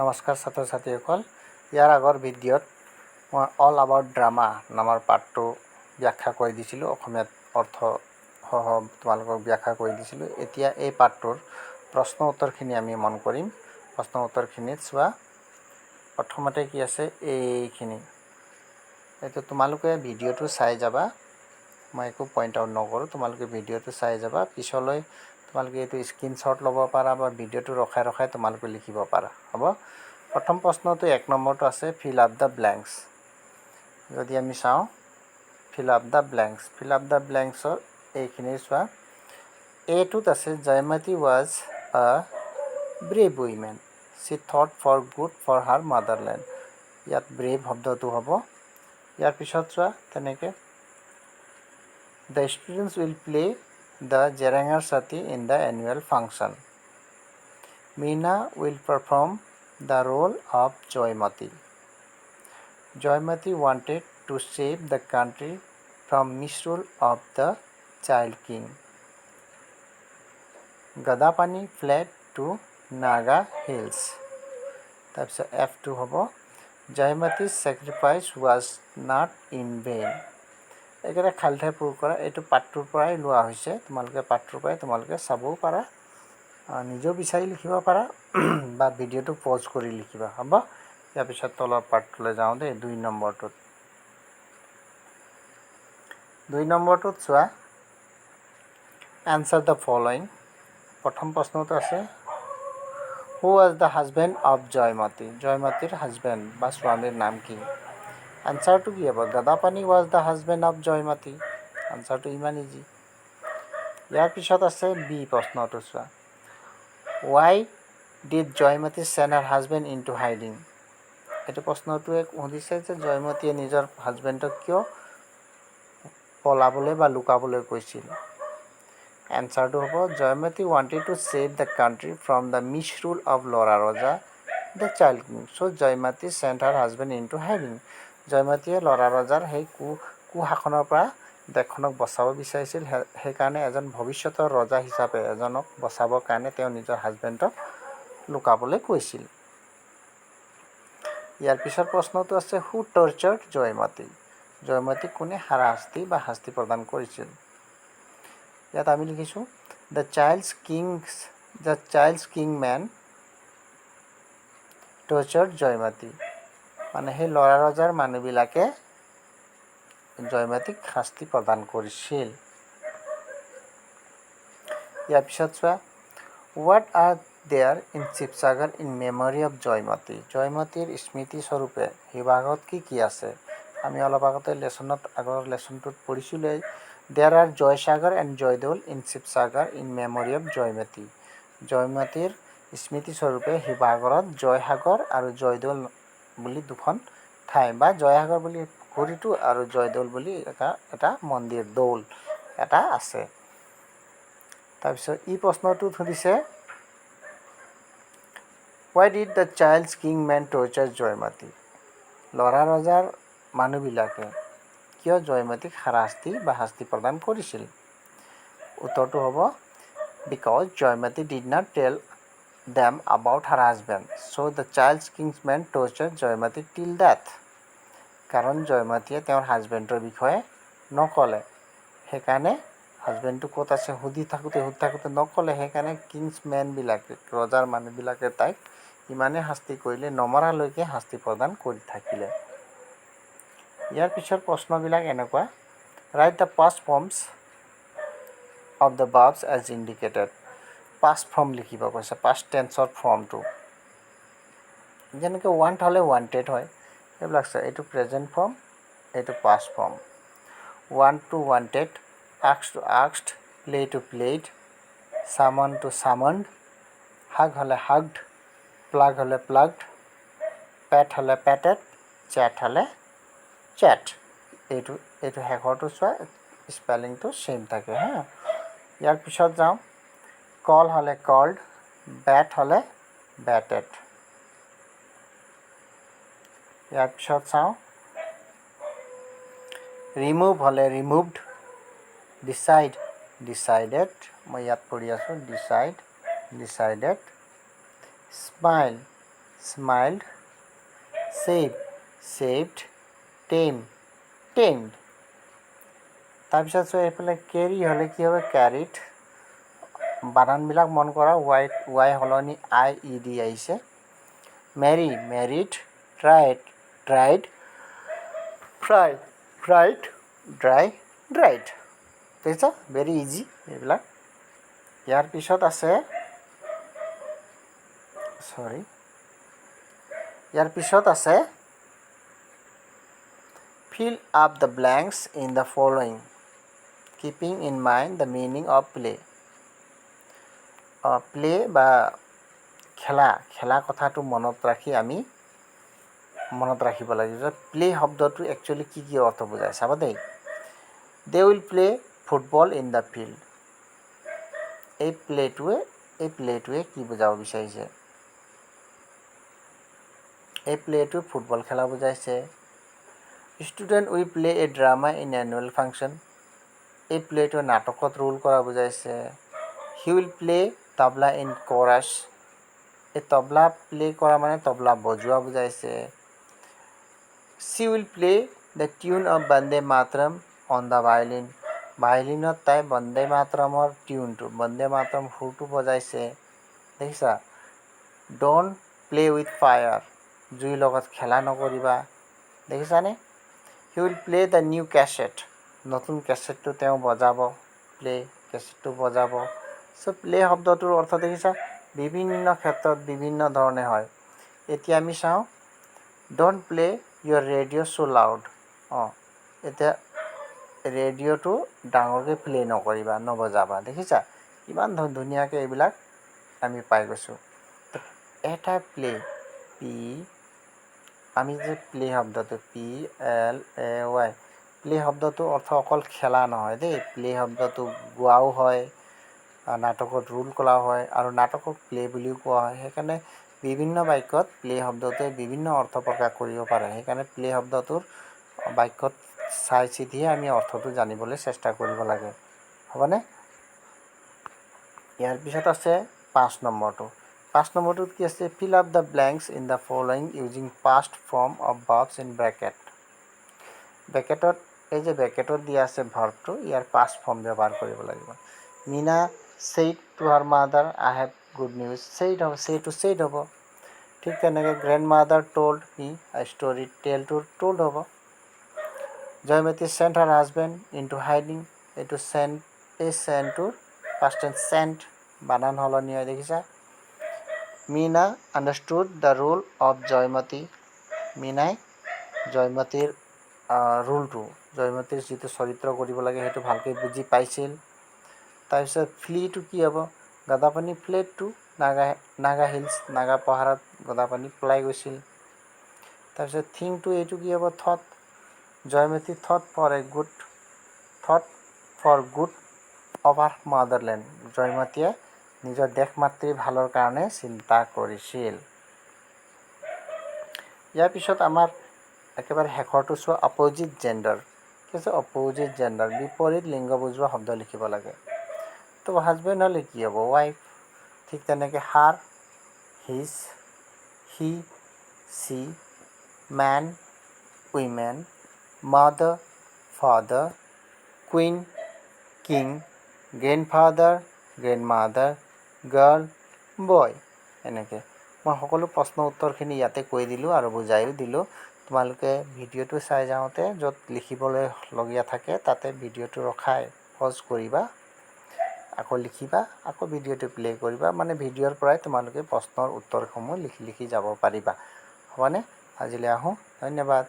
নমস্কাৰ ছাত্ৰ ছাত্ৰীসকল। ইয়াৰ আগৰ ভিডিঅ'ত মই অল এবাউট ড্ৰামা নামৰ পাঠটো ব্যাখ্যা কৰি দিছিলোঁ, অসমীয়াত অৰ্থসহ তোমালোকক ব্যাখ্যা কৰি দিছিলোঁ। এতিয়া এই পাঠটোৰ প্ৰশ্ন উত্তৰখিনি আমি মন কৰিম। প্ৰশ্ন উত্তৰখিনিত চোৱা, প্ৰথমতে কি আছে এইখিনি। এইটো তোমালোকে ভিডিঅ'টো চাই যাবা, মই একো পইণ্ট আউট নকৰোঁ। তোমালোকে ভিডিঅ'টো চাই যাবা, পিছলৈ তোমালোকে এইটো স্ক্ৰীনশ্বট ল'ব পাৰা বা ভিডিঅ'টো ৰখাই ৰখাই তোমালোকে লিখিব পাৰা। হ'ব, প্ৰথম প্ৰশ্নটো 1 নম্বৰটো আছে "Fill up the blanks"। যদি আমি চাওঁ, "Fill up the blanks", fill up the ব্লেংকছৰ এইখিনি চোৱা। এইটোত আছে, "Joymoti was a brave woman. She fought for good for her motherland." ইয়াত ব্ৰেভ শব্দটো হ'ব। ইয়াৰ পিছত চোৱা, তেনেকৈ, "The students will play the Jerenga Sati in the annual function. Meena will perform the role of Joymoti. Joymoti wanted to save the country from misrule of the child king. Gadapani fled to Naga Hills." তাৰপিছত এফটো হ'ব, "Joymoti's sacrifice was not in vain." এইকেইটা খালী ঠাই পূৰ কৰা। এইটো পাঠটোৰ পৰাই লোৱা হৈছে। তোমালোকে পাঠটোৰ পৰাই তোমালোকে চাবও পাৰা, নিজেও বিচাৰি লিখিব পাৰা বা ভিডিঅ'টো পজ কৰি লিখিবা। হ'ব, ইয়াৰ পিছত তলৰ পাৰ্টটোলৈ যাওঁ দেই। 2 নম্বৰটোত, 2 নম্বৰটোত চোৱা, "Answer the following"। প্ৰথম প্ৰশ্নটো আছে, "Who was the husband of Joymoti?" জয়মতীৰ হাজবেণ্ড বা স্বামীৰ নাম কি? আনচাৰটো কি হ'ব? "Gadapani was the husband of Joymoti." আনচাৰটো ইমান ইজি। ইয়াৰ পিছত আছে বি প্ৰশ্নটো চোৱা, "Why did Joymoti send her husband into hiding?" এইটো প্ৰশ্নটোৱে সুধিছে যে জয়মতীয়ে নিজৰ হাজবেণ্ডক কিয় পলাবলৈ বা লুকাবলৈ কৈছিল? এনচাৰটো হ'ব, "Joymoti wanted to save the country from the misrule of Lora Raja, the child king. So Joymoti sent her husband into hiding." জয়মতীয়ে ল'ৰা ৰজাৰ সেই কুশাসনৰ পৰা দেশখনক বচাব বিচাৰিছিল। সেইকাৰণে এজন ভৱিষ্যতৰ ৰজা হিচাপে এজনক বচাবৰ কাৰণে তেওঁ নিজৰ হাজবেণ্ডক লুকাবলৈ কৈছিল। ইয়াৰ পিছৰ প্ৰশ্নটো আছে, "Who tortured Joymoti?" জয়মতীক কোনে হাৰাশাস্তি বা শাস্তি প্ৰদান কৰিছিল? ইয়াত আমি লিখিছোঁ, "The child's king men tortured Joymoti." মানে সেই ল'ৰা ৰজাৰ মানুহবিলাকে জয়মতীক শাস্তি প্ৰদান কৰিছিল। ইয়াৰ পিছত চোৱা, "What are there in Sivasagar in memory of Joymoti?" জয়মতীৰ স্মৃতিস্বৰূপে শিৱসাগৰত কি কি আছে? আমি অলপ আগতে লেচনত, আগৰ লেচনটোত পঢ়িছিলোঁৱেই। "There are Joysagar and Joydol in Sivasagar in memory of Joymoti." জয়মতীৰ স্মৃতিস্বৰূপে শিৱসাগৰত জয়সাগৰ আৰু জয়দৌল বুলি দুখন ঠাই বা জয়সাগৰ বুলি পুখুৰীটো আৰু জয়দৌল বুলি এটা মন্দিৰ, দৌল এটা আছে। তাৰপিছত ই প্ৰশ্নটোত সুধিছে, "Why did the child's king men torture Joymoti?" ল'ৰা ৰজাৰ মানুহবিলাকে কিয় জয়মতীক হাৰাশাস্তি বা শাস্তি প্ৰদান কৰিছিল? উত্তৰটো হ'ব, "Because Joymoti did not tell them about her husband, so the child's king's men tortured Joymoti till death." কাৰণ জয়মতীয়ে তেওঁৰ হাজবেণ্ডৰ বিষয়ে নক'লে, সেইকাৰণে হাজবেণ্ডটো ক'ত আছে সুধি থাকোঁতে সুধি থাকোঁতে নক'লে। সেইকাৰণে কিংছ মেনবিলাকে, ৰজাৰ মানুহবিলাকে তাইক ইমানেই শাস্তি কৰিলে, নমৰালৈকে শাস্তি প্ৰদান কৰি থাকিলে। ইয়াৰ পিছৰ প্ৰশ্নবিলাক এনেকুৱা, "Write the past forms of the verbs as indicated." Past form লিখিব কৈছে, পাষ্ট টেন্সৰ ফৰ্মটো। যেনেকৈ ৱান্ট হ'লে ৱান্টেড হয়, সেইবিলাক চাই। এইটো প্ৰেজেণ্ট ফৰ্ম, এইটো past form. Want to wanted, ask to asked, play to played, summon to summoned, hug হ'লে হাগড, প্লাগ হ'লে প্লাগড, পেট হ'লে পেটেড, চেট হ'লে চেট। এইটো শেষৰটো চোৱা, স্পেলিংটো ছেইম থাকে। হা, ইয়াৰ পিছত যাওঁ। কল হ'লে কল্ড, বেট হ'লে বেটেড। ইয়াৰ পিছত চাওঁ, ৰিমুভ হ'লে ৰিমুভড, ডিচাইড ডিচাইডেড, মই ইয়াত পঢ়ি আছোঁ, decide decided, smile smiled, save, saved, tame, tamed। তাৰপিছত চোৱা, এইফালে কেৰি হ'লে কি হ'ব? কেৰিড। বানানবিলাক মন কৰা, ৱাই ৱাই সলনি I E D আহিছে। Marry, married, tried, tried, fry, fried, dry, dried। দেখিছা, ভেৰি ইজি এইবিলাক। ইয়াৰ পিছত আছে, চৰি, ইয়াৰ পিছত আছে "Fill up the blanks in the following, keeping in mind the meaning of play"। Play বা খেলা, খেলা কথাটো মনত ৰাখি আমি মনত ৰাখিব লাগিব যে প্লে শব্দটো একচুৱেলি কি কি অৰ্থ বুজায়। চাবা দেই, "They will play football in the field"। এই প্লেটোৱে কি বুজাব বিচাৰিছে? এই প্লেটোৱে ফুটবল খেলা বুজাইছে। "Student will play a drama in annual function"। এই প্লেটোৱে নাটকত ৰোল কৰা বুজাইছে। "He will play tabla in chorus"। এই তবলা প্লে কৰা মানে তবলা বজোৱা বুজাইছে। "She will play the tune of Vande Mataram on the violin"। ভায়লিনত তাই বন্দে মাতৰমৰ টিউনটো, বন্দে মাতৰম সুৰটো বজাইছে। দেখিছা? "Don't play with fire"। জুইৰ লগত খেলা নকৰিবা। দেখিছানে? "He will play the new cassette"। নতুন কেছেটটো তেওঁ বজাব, প্লে কেছেটটো বজাব। চ' প্লে শব্দটোৰ অৰ্থ দেখিছা, বিভিন্ন ক্ষেত্ৰত বিভিন্ন ধৰণে হয়। এতিয়া আমি চাওঁ, "Don't play your radio so loud"। অঁ, এতিয়া ৰেডিঅ'টো ডাঙৰকৈ প্লে নকৰিবা, নবজাবা। দেখিছা, কিমান ধুনীয়াকৈ এইবিলাক আমি পাই গৈছোঁ। এটা প্লে, পি, আমি যে প্লে শব্দটো, PLAY, play শব্দটোৰ অৰ্থ অকল খেলা নহয় দেই। প্লে শব্দটো গোৱাও হয়, নাটকত ৰোল কৰাও হয় আৰু নাটকক প্লে বুলিও কোৱা হয়। সেইকাৰণে বিভিন্ন বাক্যত প্লে শব্দটোৱে বিভিন্ন অৰ্থ প্ৰকাশ কৰিব পাৰে। সেইকাৰণে প্লে শব্দটোৰ বাক্যত চাই চিতিহে আমি অৰ্থটো জানিবলৈ চেষ্টা কৰিব লাগে। হ'বনে? ইয়াৰ পিছত আছে 5 নম্বৰটো। 5 নম্বৰটোত কি আছে? "Fill up the blanks in the following using past form of verbs in bracket"। ব্ৰেকেটত, এই যে ব্ৰেকেটত দিয়া আছে ভাৰ্বটো, ইয়াৰ পাষ্ট ফৰ্ম ব্যৱহাৰ কৰিব লাগিব। "Meena said to her mother, 'I have good news'"। Said হ'ব, ছেইটো ছেইড হ'ব। ঠিক তেনেকৈ "Grandmother told me a story", টেলটোৰ told হ'ব। "Joymoti sent her husband into hiding"। এইটো চেণ্ট, এই চেণ্টটোৰ পাষ্ট টেন্স চেণ্ট, বানান সলনি হয়, দেখিছা? "Meena understood the role of Joymoti"। মীনাই জয়মতীৰ ৰোলটো, জয়মতীৰ যিটো চৰিত্ৰ কৰিব লাগে, সেইটো ভালকৈ বুজি পাইছিল। তাৰপিছত ফ্লিটো কি হ'ব? "Gadapani fled to Naga Hills"। Naga পাহাৰত গদাপাণি পলাই গৈছিল। তাৰপিছত থিংকটো, এইটো কি হ'ব? Thought. "Joymoti thought for good of her motherland"। জয়মতীয়ে নিজৰ দেশ মাতৃৰ ভালৰ কাৰণে চিন্তা কৰিছিল। ইয়াৰ পিছত আমাৰ একেবাৰে শেষৰটো চোৱা, অপজিট জেণ্ডাৰ। কি আছে? অপজিট জেণ্ডাৰ, বিপৰীত লিংগ বুজোৱা শব্দ লিখিব লাগে। তো হাজবেণ্ড হ'লে কি হ'ব? ৱাইফ। ঠিক তেনেকৈ her, his, he, she, man, women, mother, father, queen, king, grandfather, grandmother, girl, boy, এনেকৈ। মই সকলো প্ৰশ্ন উত্তৰখিনি ইয়াতে কৈ দিলোঁ আৰু বুজায়ো দিলোঁ। তোমালোকে ভিডিঅ'টো চাই যাওঁতে য'ত লিখিবলৈ লগীয়া থাকে, তাতে ভিডিঅ'টো ৰখাই পজ কৰিবা, আকৌ লিখিবা, আকৌ ভিডিঅ'টো প্লে' কৰিবা। মানে ভিডিঅ'ৰ পৰাই তোমালোকে প্ৰশ্নৰ উত্তৰসমূহ লিখি লিখি যাব পাৰিবা। হ'বনে? আজিলৈ আহোঁ, ধন্যবাদ।